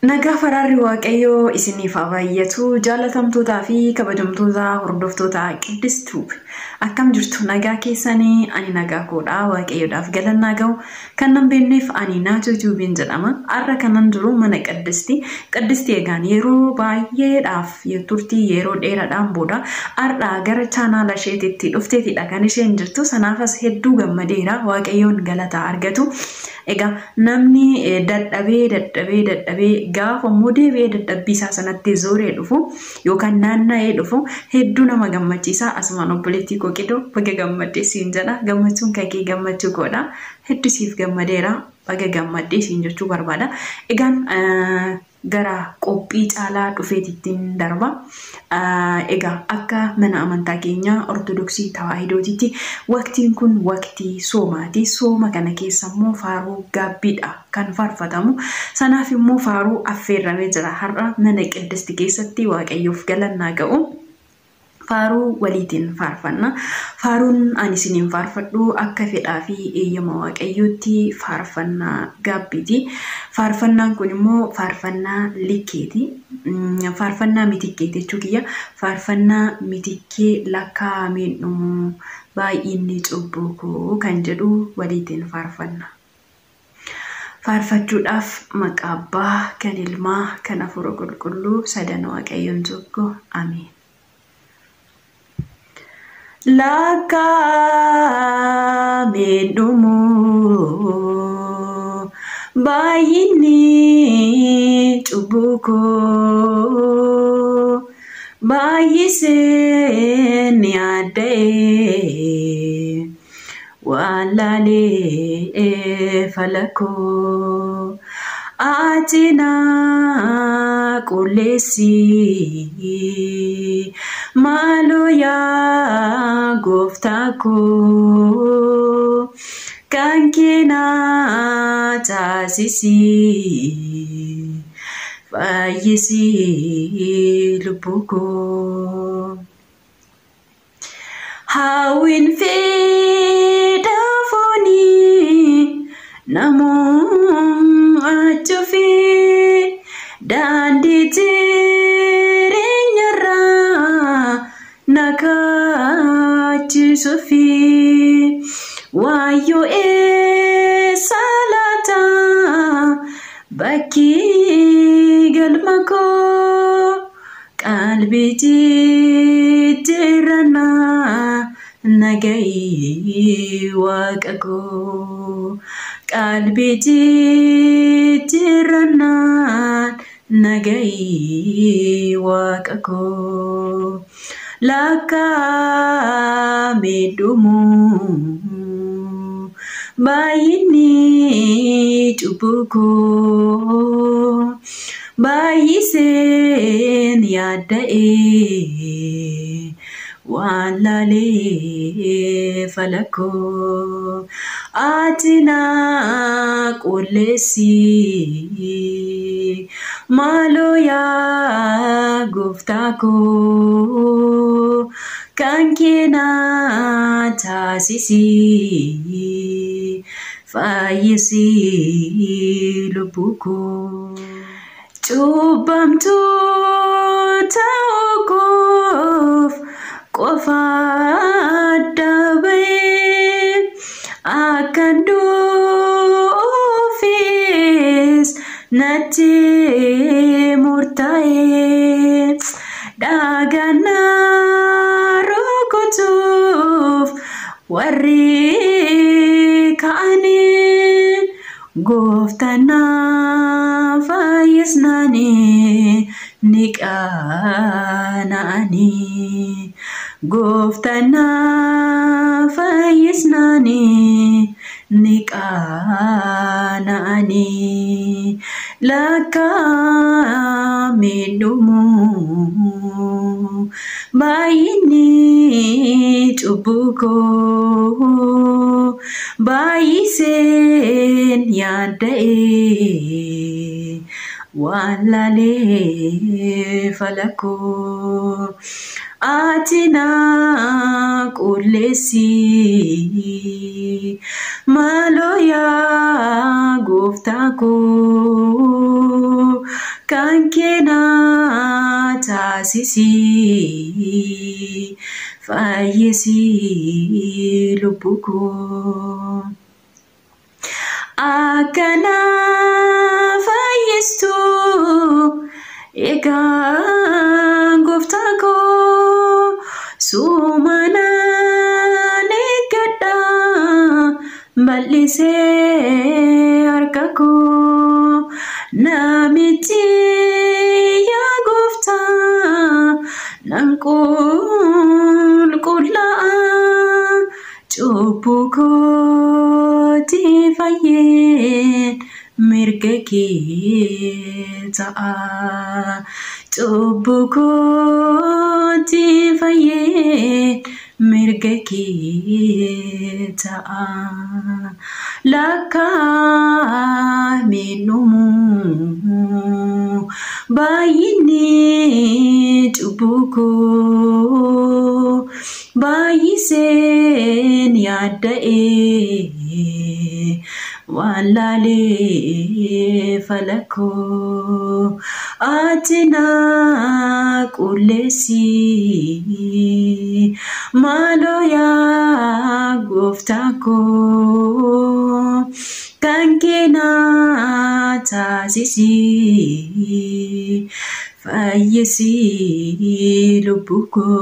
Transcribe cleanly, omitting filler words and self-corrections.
Nagaa faraarri Waaqayyoo isiniif haa baay'atu. Jaalatamtootaa fi kabajamtoota hordoftoota Qiddistuu, akkam jirtu? Nagaa keessanii? Ani nagaa koodha. Waaqayyoodhaaf galannaa gahu. Kan nan beekneef ani Naatoo Tuubiin jedhama. Har'a kanan jiru mana Qiddisti. Qiddisti egaan yeroo baay'eedhaaf, turtii yeroo dheeraadhaan booda har'a gara chaanaala isheetitti dhufteetidha kan isheen jirtu. Sanaafas hedduu gammadeera. Waaqayyoon galata argatu. Egaa namni dadhabee dadhabee dadhabee gaafa immoo deebi'ee dadhabbii isaa sanatti zooree dhufu yookaan naanna'ee dhufu hedduu nama gammachiisa. Asumaan obboleettii koo Qidoo, baga gammaddee siin jedha. Gammachuun kakee gammachuu koodha. Hedduu siif gammadeera. Baga gammaddee siin jechuu barbaada. Egaan gara qophii caalaa dhufeetittiin darba. Egaa akka mana amantaa keenyaa Ortodoksii Tawaahidootitti waqtiin kun waqtii soomaati. Sooma kana keessa immoo faaruu gaabbiidha kan faarfatamu. Sanaaf immoo faaruu affeerramee jira. Har'a mana Qiddisti keessatti Waaqayyoof galannaa ga'u. Faaruu waliitiin faarfanna. Faaruun ani isiniin faarfadhu akka fedhaa fi eeyyama Waaqayyootti faarfannaa gaabbiiti. Faarfannaan kun immoo faarfannaa likkeeti. Faarfannaa mitikkeeti jechuu kiyya. Faarfannaa mitikkee lakkaa'ameen dhumu baay'inni cubbuu koo kan jedhu waliitiin faarfanna. Faarfachuudhaaf maqaa Abbaa, kan Ilmaa, kan Hafuura Qulqulluu, sadan Waaqayyoon tokko. Ameen. Lakkaa'ameen dhumu baay'inni cubbuu koo, baay'iseen yaadda'e waan laalee falakoo. Ati na qulleessi maaloo yaa gooftaa koo, kan kee na taasisi, fayyisi lubbuu koo. Hawwiin fedha foonii namoota fi daandii jireenyarraa na kaachisuufi, waayyoo eessa laata bakki galma koo? Qalbii jijjiirannaa nagayii waaqa koo, qalbii jijjiirannaan nagayii waaqa koo. Lakkaa'amee dhumu baay'inni cubbuu koo, baay'iseen yaadda'e waan laalee falakoo. Ati na qulleessi maaloo yaa gooftaa koo, kan kee na taasisi, fayyisi lubbuu koo. Cubbamtuu ta'uu koof qofa adda ba'ee, akkan du'uufis natti murtaa'e. Dhagaan na rukutuuf warri ka'anii, gooftaan na fayyisnaanii ni qaana'anii. Gooftaan na fayyisnaanii ni qaana'anii. Lakkaa'amee dhumu baay'inni cubbuu koo, baay'iseen yaadda'e waan laalee falakoo. Ati na qulleessi maaloo yaa gooftaa koo, Kan kee na taasisi, fayyisi lubbuu koo. Akka na fayyistu egaa gooftaa koo, suma nan eeggadha bal'isee harka koo. Namichi yaa gooftaa nan qulqullaa'a, cubbuu kootii fayyeen mirga kee ta'a. Cubbuu kootii fayyeen mirga kee ta'a. Lakkaa'ameen dhumu baay'inni cubbuu koo, baay'iseen yaadda'ee waan laalee falakoo. Ati na qulleessi maaloo yaa gooftaa koo, kan kee na taasisi, fayyisi lubbuu koo.